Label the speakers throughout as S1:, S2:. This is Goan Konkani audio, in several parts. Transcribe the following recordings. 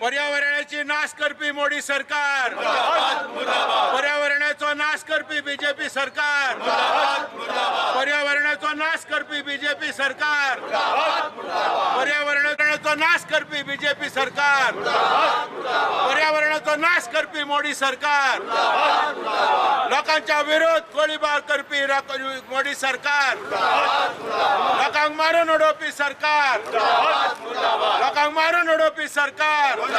S1: पर्यावरणाची नाश करपी मोदी सरकार, पर्यावरणाचो नाश करपी बीजेपी सरकार, पर्यावरणाचो नाश करपी बीजेपी सरकार, पर्यावरणाचो नाश करपी बीजेपी सरकार, पर्यावरणाचो नाश करपी मोदी सरकार, लोकांच्या विरोध गोळीबार करपी मोदी सरकार, लोकांक मारून उडोवपी सरकार, लोकांक मारून उडोवपी सरकार।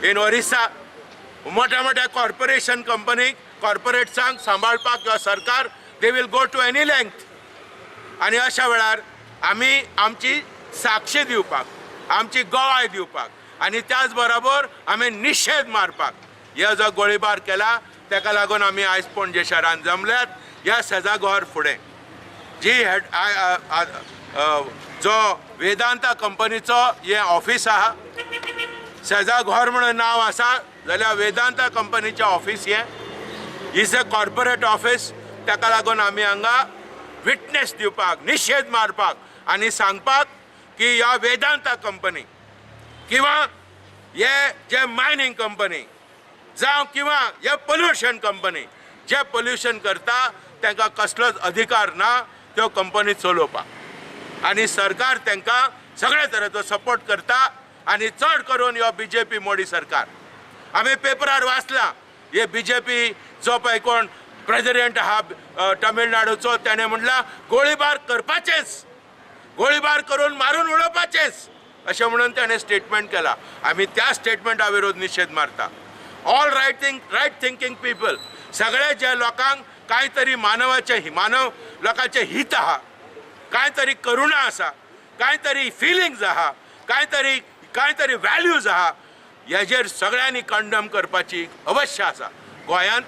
S1: इन ओरिसा मोठ्या मोठ्या कॉर्पोरेशन कंपनी कॉर्पोरेट्सांक सांबाळपाक सरकार they will go to any length. आनी अशा वेळार आमी आमची साक्षी दिवपाक, आमची गवाय दिवपाक आनी त्याच बरोबर आमी निशेध मारपाक हे जो गोळीबार केला ताका लागून आमी आयज पणजे शहरान जमल्यात। ह्या सजाघर फुडें जी हेड जो वेदांता कंपनीचो हे ऑफिस आहा, सजाघर म्हणून नांव आसा जाल्यार वेदांता कंपनीचें ऑफिस हें is a corporate office. ताका लागून आमी हांगा विटनेस दिवपाक, निशेध मारपाक आनी सांगपाक की ह्या वेदांता कंपनी किंवा हे जे मायनींग कंपनी जावं किंवा हे पोल्युशन कंपनी जे पोल्युशन करता तांकां कसलोच अधिकार ना त्यो कंपनी चलोवपाक आनी सरकार तांकां सगळे तरेचो सपोर्ट करता आनी चड करून ह्यो बीजेपी मोदी सरकार। आमी पेपरार वाचलां हे बीजेपी जो पळय कोण प्रेजिडेंट आहा तमिळनाडूचो तेणें म्हणलां गोळीबार करपाचेच, गोळीबार करून मारून उडोवपाचेच अशें म्हणून तेणें स्टेटमेंट केला। आमी त्या स्टेटमेंटा विरोध निशेध मारता। ऑल रायट थिंकींग पीपल, सगळे जे लोकांक कांय तरी मानवाचे मानव लोकांचे हित आहा, कांय तरी करुणा आसा, कांय तरी फिलिंग्स आहा, कांय तरी व्हॅल्यूज आहा, हेजेर सगळ्यांनी कंडम करपाची अवश्य आसा। गोंयांत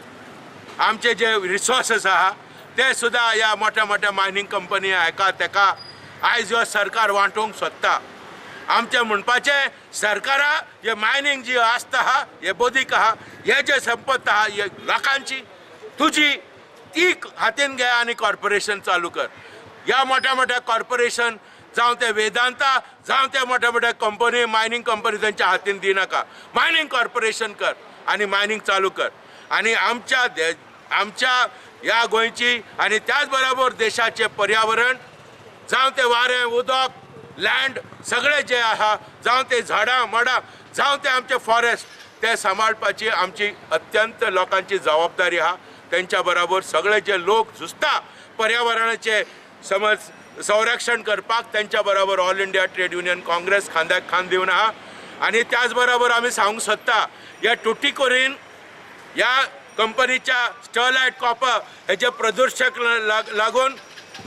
S1: आमचे जे रिसोर्सेस आहा ते सुद्दां ह्या मोठ्या मोठ्या मायनींग कंपनी हेका तेका आयज ह्यो सरकार वांटूंक सोदता। आमचें म्हणपाचें सरकारा हे मायनींग जी आसता आहा, हे बदीक आहा, हे जे संपत्त आहा हे लोकांची तुजी ती हातीन घे आनी कॉर्पोरेशन चालू कर। ह्या मोठ्या मोठ्या कॉर्पोरेशन जावं ते वेदांता जावं ते मोठ्या मोठ्या कंपनी मायनींग कंपनी तेंच्या हातीन दिनाका, मायनींग कॉर्पोरेशन कर आनी मायनींग चालू कर आनी आमच्या ह्या गोंयची आनी त्याच बरोबर देशाचें पर्यावरण जावं ते वारें उदक लँड सगळें जें आहा, जावं ते झाडां मडां, जावं ते आमचे फॉरेस्ट ते सांबाळपाची आमची अत्यंत लोकांची जबाबदारी आहा। तेंच्या बरोबर सगळे जे लोक झुजता पर्यावरणाचे समज संरक्षण करपाक तेंच्या बरोबर All India Trade Union Congress खांद्याक खांद दिवन आहा। आनी त्याच बरोबर आमी सांगूंक सोदता ह्या टुटीकोरीन ह्या कंपनीच्या स्टरलायट कॉपर हेजे प्रदुशक लागून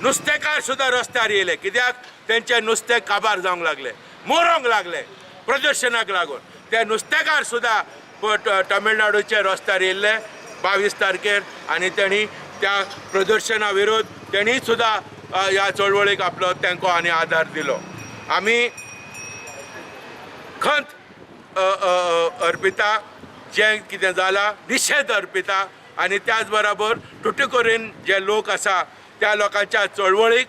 S1: नुस्तेकार सुद्दां रस्त्यार येयले, कित्याक तेंचे नुस्तें काबार जावंक लागले, मरोंक लागले प्रदुशणाक लागून। ते नुस्तेकार सुद्दां तमिळनाडूचे रस्त्यार येयल्ले 22 तारखेर आनी तेणी त्या प्रदुशणा विरोध तेणी सुद्दां ह्या चळवळीक आपलो तेंको आनी आदार दिलो। आमी खंत अर्पिता जें कितें जालां निशेध अर्पिता आनी त्याच बरोबर टुटीकोरीन जे लोक आसा त्या लोकांच्या चळवळीक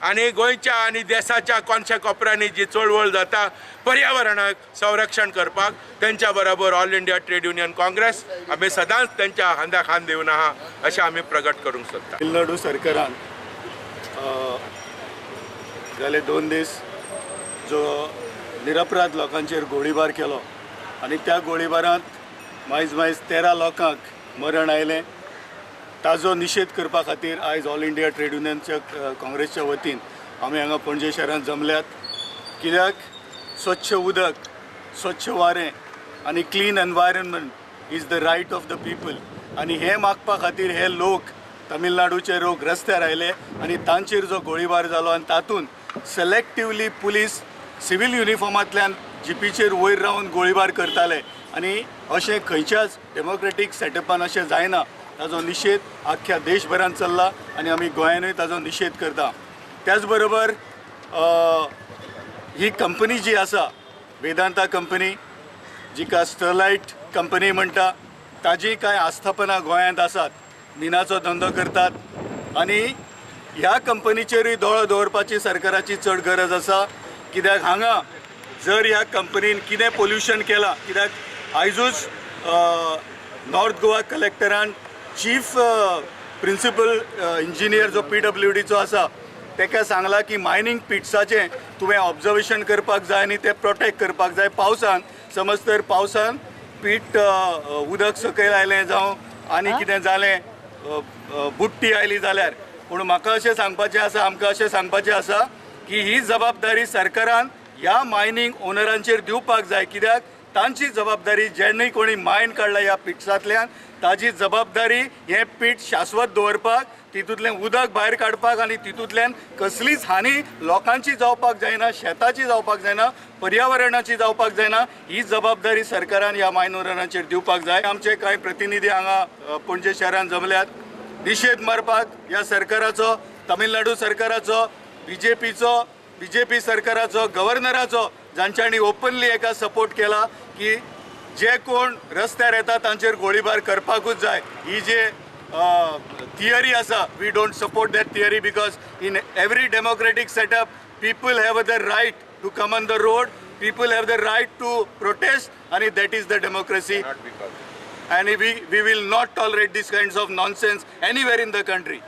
S1: आनी गोंयच्या आनी देशाच्या कोनशा कोपऱ्यांनी जी चळवळ जाता पर्यावरणाक संरक्षण करपाक तेंच्या बरोबर All India Trade Union Congress आमी सदांच तेंच्या खांद्या खांद दिवन आहा अशें आमी प्रगट करूंक सोदता।
S2: तमिळनाडू सरकारान जाले 2 दीस जो निरपराध लोकांचेर गोळीबार केलो आनी त्या गोळीबारांत मायज मायज 13 लोकांक मरण आयलें, ताजो निशेध करपा खातीर आयज ऑल इंडिया ट्रेड युनियनच्या काँग्रेसच्या वतीन आमी हांगा पणजे शहरांत जमल्यात। कित्याक स्वच्छ उदक, स्वच्छ वारें आनी clean environment is the right of the people आनी हें मागपा खातीर हे लोक तमिळनाडूचे लोक रस्त्यार आयले आनी तांचेर जो गोळीबार जालो आनी तातूंत सिलेक्टिवली पुलीस सिव्हील युनिफॉर्मांतल्यान जिपीचेर वयर रावन गोळीबार करताले आनी अशें खंयच्याच डेमोक्रेटीक सेटअपान अशें जायना। ताजो निशेध आख्ख्या देशभरान चल्ला आनी आमी गोंयानूय ताजो निशेध करता। त्याच बरोबर ही कंपनी जी आसा वेदांता कंपनी जिका स्टरलायट कंपनी म्हणटा ताजी कांय आस्थापनां गोंयांत आसात, मिनाचो धंदो करतात आनी ह्या कंपनीचेरूय दोळो दवरपाची सरकाराची चड गरज आसा। कित्याक हांगा जर ह्या कंपनीन कितें पोल्युशन केलां, कित्याक आयजूच नॉर्थ गोवा कलेक्टरान चीफ प्रिंसिपल इंजिनियर जो PWDचो आसा तेका सांगलां की मायनींग पिट्साचें तुवें ऑब्जर्वेशन करपाक जाय आनी तें प्रोटेक्ट करपाक जाय. पावसान समज तर पावसान पीट उदक सकयल आयलें जावं आनी कितें जालें, बुडटी आयली जाल्यार. पूण म्हाका अशें सांगपाचें आसा, आमकां अशें सांगपाचें आसा की ही जबाबदारी सरकारान ह्या मायनींग ओनरांचेर दिवपाक जाय, कित्याक तांची जबाबदारी जेणे कोणी मायन काडला ह्या पिट्सांतल्यान ताजी जबाबदारी हें पीठ शाश्वत दवरपाक, तितूंतलें उदक भायर काडपाक आनी तितूंतल्यान कसलीच हानी लोकांची जावपाक जायना, शेताची जावपाक जायना, पर्यावरणाची जावपाक जायना. ही जबाबदारी सरकारान ह्या मायन ओनरांचेर दिवपाक जाय. आमचे कांय प्रतिनिधी हांगा पणजे शहरान जमल्यात निशेध मारपाक ह्या सरकाराचो, तमिळनाडू सरकाराचो, बीजेपीचो, बीजेपी सरकाराचो, गव्हर्नराचो, जांच्यांनी ओपनली एका सपोर्ट केला की जे कोण रस्त्यार येता तांचेर गोळीबार करपाकूच जाय. ही जे थियरी आसा, we don't support that theory, because in every democratic setup people have the right to come on the road, people have the right to protest, आनी that is the democracy. And we will not tolerate this kinds of nonsense anywhere in the country.